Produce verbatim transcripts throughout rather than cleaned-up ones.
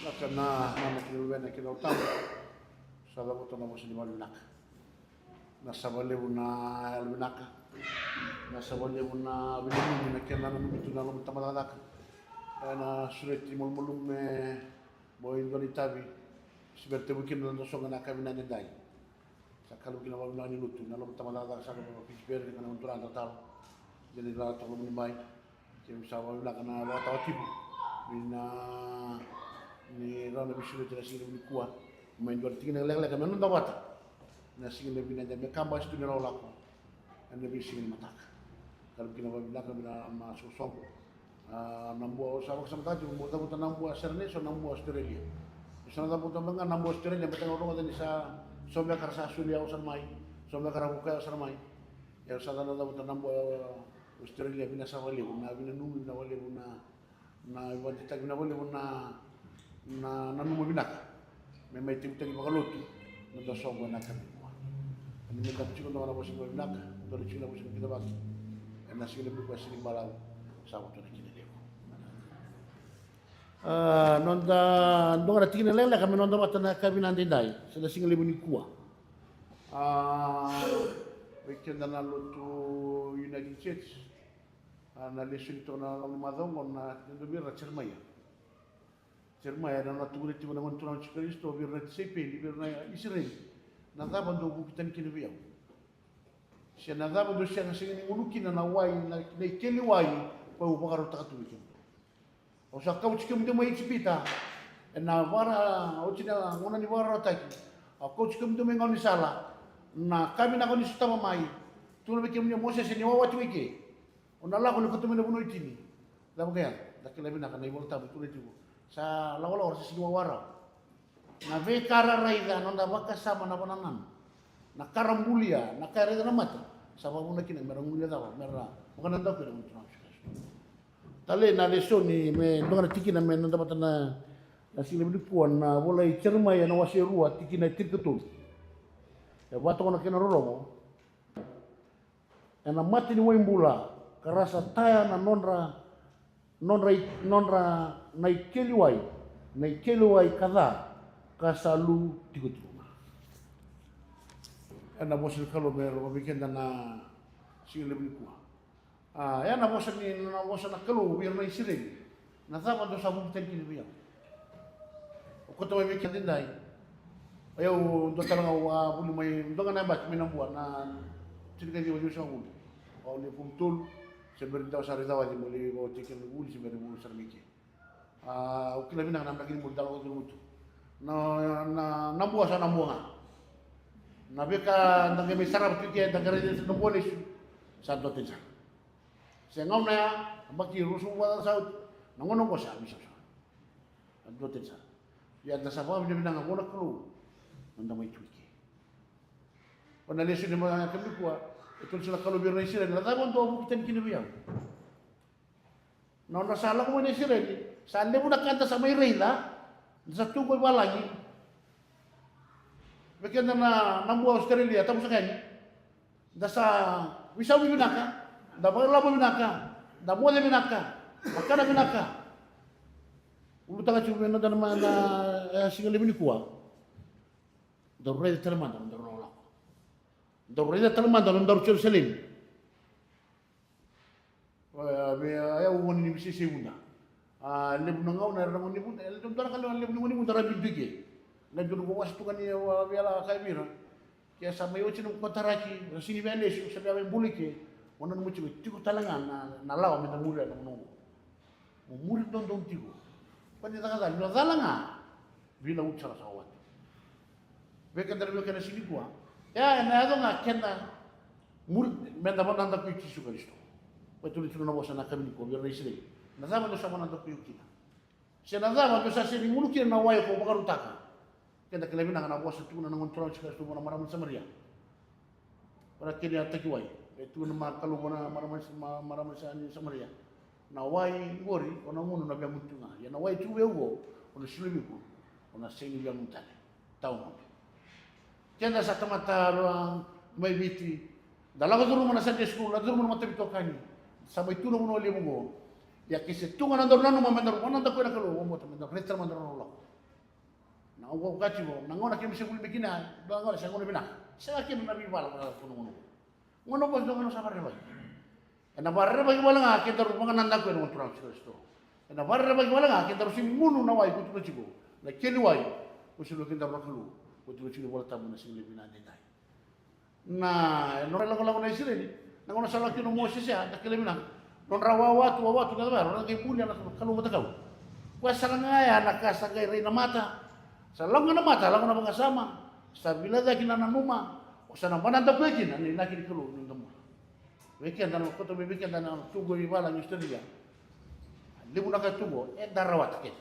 Saka na nona kina luvena kina utamu. Sa cavuta na vosa ni valevinaka. Na sava levu na yalovinaka. Na sava levu na vinanumi na kena nanumi tu na loma ni tamata cakacaka. Ena sureti malumalumu me bau e dua na itavi. Sivera tevu kina na noda soqo na yakavi na daidai. Sa kaluvu kina vakavinaka ni lotu na loma ni tamata cakacaka, sa loma Piti Pere, kei na turaga talo. Dina ni lala toka loma ni bai. Kei sa vakavinaka na vakatawa tipu. Ni na ni rau na veisulu ena siga levu nikua. Mai dua na tikina lekaleka me noda vata. Na siga levu ni daidai me ka basi tu ni lakolako. Ena veisiga ni mataka. Kaluvu kina vakavinaka me na ma soqosoqo. A, Nabua, au sa vakasamataka tiko, mo cavuta Nabua Sydney, so Nabua Australia. Au sa na cavuta ga Nabua Australia, baleta ga au rogoca ni sa so beka ra sa soli au sara mai, so beka ra vuka au sara mai. Ia au sa na cavuta Nabua Australia, vinaka saka vakalevu, na vinanumi vinaka vakalevu, na, na vakadeitaki vinaka vakalevu, na, na, na nanuma vinaka. Me mai tekiteki vakalotu na noda soqo ena yakavi nikua. Ni me dabe tiko dua na vosa ni vakavinaka, dua na tiko na vosa ni kidavaki. Ena siga levu nikua, siga ni balavu, sa votu na kina levu. A, noda dua na tikina lekaleka me noda vata na yakavi na daidai, se na siga levu nikua. A, vei keda na lotu United Church, a, na lesoni toka na loma ni macawa oqo na tikina vei ira na Jeremaia. Jeremaia, na nona tukuna tiko na Gone Turaga o Jisu Karisito vei ira na tisaipeli, vei ira na Isireli. Na cava dou vuki tani kina vei au? Se na cava dou sega, sega ni gunu kina na wai, na, na ikeli wai, koya au vakarautaka tu vei kemudou? Au sa kauti kemudou mai Ijipita, ena vara, oti na gauna ni vakararawataki. Au kauti kemudou mai gaunisala, na ka vinaka au ni sotava mai. Tukuna vei kemuni o Mosese ni wawa tiko i ke. O na lako ni koto mai na vanua e tini. Cava kaya? Da kila vinaka na iVola Tabu e tukuna tiko. Sa lakolako ra sa sega ni wawa rawa. Na veika ra raica, na noda vakasama, na vakanananu. Na ka ra bulia, na ka e raica na mata. Sa vakavuna kina me ra guilecava, me ra vakanadaku ena Gone Turaga o Jisu Karisito. Talei na lesoni me dua na tikina me noda vata na, na siga levu nikua, na vola i Jeremaia na wase e rua, tikina e tinikatolu. E vatoka na kena rorogo. Ena mata ni wai bula, ka ra sa taya na nodra, nodra, nodra na ikeli wai, na ikeli wai ka ca, ka sa lu tikotiko ga. Ena vosa ni Kalou me rogo vei keda na siga levu nikua. A, ya na vosa ni, na vosa na Kalou vei ira na Isireli. Na cava dou sa vuki tani kina vei au? O koto mai vei keda edai. O yau dua tale ga au a vuli mai, dua ga na yabaki mai Nabua, na tinikaciwa ciwasagavulu. Au lai Vunitolu, se bera ni dau sa rai cawaci mo lai vakaoti kina na vuli, se bera ni vuli sara mai ke. A, au kila vinaka na draki ni muri dau lako curuma tu. Na, na, Nabua sa Nabua ga. Na veika da qai mai sarava tu ke, da qai raica na Nabua lesu. Sa dua tani sara. Se gauna ya, a baki ruasagavulu vakacaca sa oti, na gauna oqo sa veisau sara. A dua tani sara. Ia da sa vakavinavinaka vua na Kalou, noda mai tu i ke. O na lesoni mai na yakavi nikua, e tukuna tiko na Kalou vei ira na Isireli, na cava dou a vuki tani kina vei au? Na nodra sa lako mai na Isireli, sa levu na ka da sa mai raica, da sa tu qo i valagi. Vei keda na, Nabua Australia, tabu saka yani. Da sa veisau vinaka, da vakailavo vinaka, da moce vinaka, da kana vinaka. Ulutaga tiko vei noda na, na, e, siga levu nikua. Daru raica tale mada na nodaru lakolako. Daru raica tale mada na nodaru Jerusalemi. A, vei, a, e, au gone ni Viseisei Vuda. A, levu na gauna era na gone ni Vuda, e, dua na ka levu, levu ni gone ni Vuda ra biubiu ke. Qai dua na ko wasa tu ga ni, a, via la kaya vei ira. Ke sa mai oti na kotara ki, sa sega ni via lesu, sa via mai bula i ke. Mo nanuma tiko, tiko tale ga na, na lawa me da muria na gauna oqo. Mo muri dodonu tiko. Ko ni cakacaka, ni o cala ga. Vila uca sara sa wati. Vei keda na veiwekani siga nikua. Ia, ena yaco ga keda muri, meda vakanadakuya Jisu Karisito. Ko e tukuna tiko na vosa na yakavi nikua vei ira na Isireli. Na cava dou sa vakanadakuya au kina? Se na cava dou sa sega ni gunu kina na wai ko vakarautaka? Keda kila vinaka na vosa tukuna na Gone Turaga o Jisu Karisito vua na marama ni Samaria. Vua na kena itakiwai. E tukuna na Kalou vua na marama ni Sa-, ma-, marama ni Sa-, ni Samaria. Na wai qori, o na gunu, na via gunu tu ga. Ia na wai tu vei au qo, o na solia vei iko, o na sega ni via gunu tale. Tawa gunu. Keda sa tamata, a, mai Viti. Da lako curuma na Sunday school, lako curuma na mataveitokani. Sa mai tu na vanua levu qo. Ia ke se tu ga na nodaru nanuma me daru vakanadakuya na Kalou, au vakabauta me daru raica tale mada na nodaru lako. Na oqo ka tiko na gauna keimami se vuli mai kina, dua na gauna se gauna vinaka. Sega kina na veivala vaka na gauna oqo. Gauna oqo e dua na gauna sa vakarerevaki. Ena vakarerevaki wale ga kedaru vakanadaku ena Gone Turaga o Jisu Karisito. Ena vakarerevaki wale ga kedaru sega ni gunu na wai ko tukuna tiko, na keli wai ko sega ni kedaru na Kalou, ko tukuna tiko ni Vola Tabu na siga levu vinaka edaidai. Na nodra ilakolako na Isireli, na gauna sa lako kina o Mosese, a da kila vinaka. Nodra wawa tu, wawa tu na cava, nodra qai bulia na kalou matakau. Koya sara ga ya na ka sa qai rai na mata, sa lako ga na mata, lako na vakasama, sa vila cake na nanuma, o sa na vakanadakuya kina na inaki ni Kalou ni noda bula. Vei keda na koto, vei keda na tu qo i vala ni Australia. Levu na ka tu qo e da rawata kece.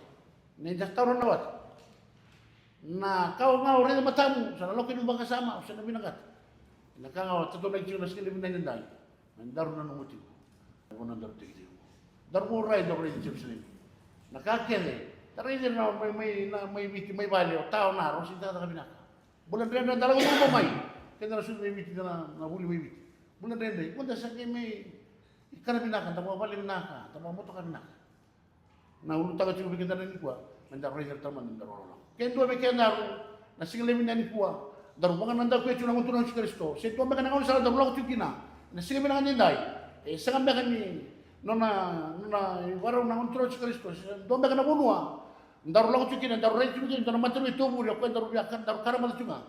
Ni da taura na rawata. Na ka o ga o raica matamu, sa na lako i nomu vakasama, o sa na vinakata. Na ka ga o tatonaki tiko na siga levu vinaka edaidai. Me daru nanuma tiko na vanua daru tiko tiko. Daru mo rai, daru raica Jerusalemi. Na ka kece, da raica na mai, mai, na mai Viti, mai vale, o ta o na, rau sega ni cakacaka vinaka. Bula dredre da lako curuma mai. Keda na sucu mai Viti, da na, na vuli mai Viti. Bula dredre, iko da sa qai mai kana vinaka, da vakavale vinaka, da vakamotoka vinaka. Na ulutaga tiko vei keda na nikua, me daru raica tale mada me daru lako. Ke dua vei kedaru, na siga levu vinaka nikua, daru vakanadakuya tiko na Gone Turaga o Jisu Karisito. Se dua beka na gaunisala daru lako tiko kina, na siga vinaka edaidai. E sega beka ni nona, nona ivakarau na Gone Turaga o Jisu Karisito. Se dua beka na vanua daru lako tiko kina, daru raica tiko kina, daru matanitu e tovure, o koya daru via ka, daru karamaca tiko ga.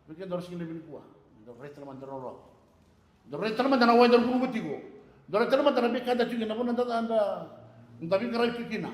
Vei kedaru siga levu nikua, daru raica tale mada, daru lako. Daru raica tale mada na wai daru gunuva tiko. Daru raica tale mada na veika da tiko kina, na vanua da, da, da veiqaravi tiko kina.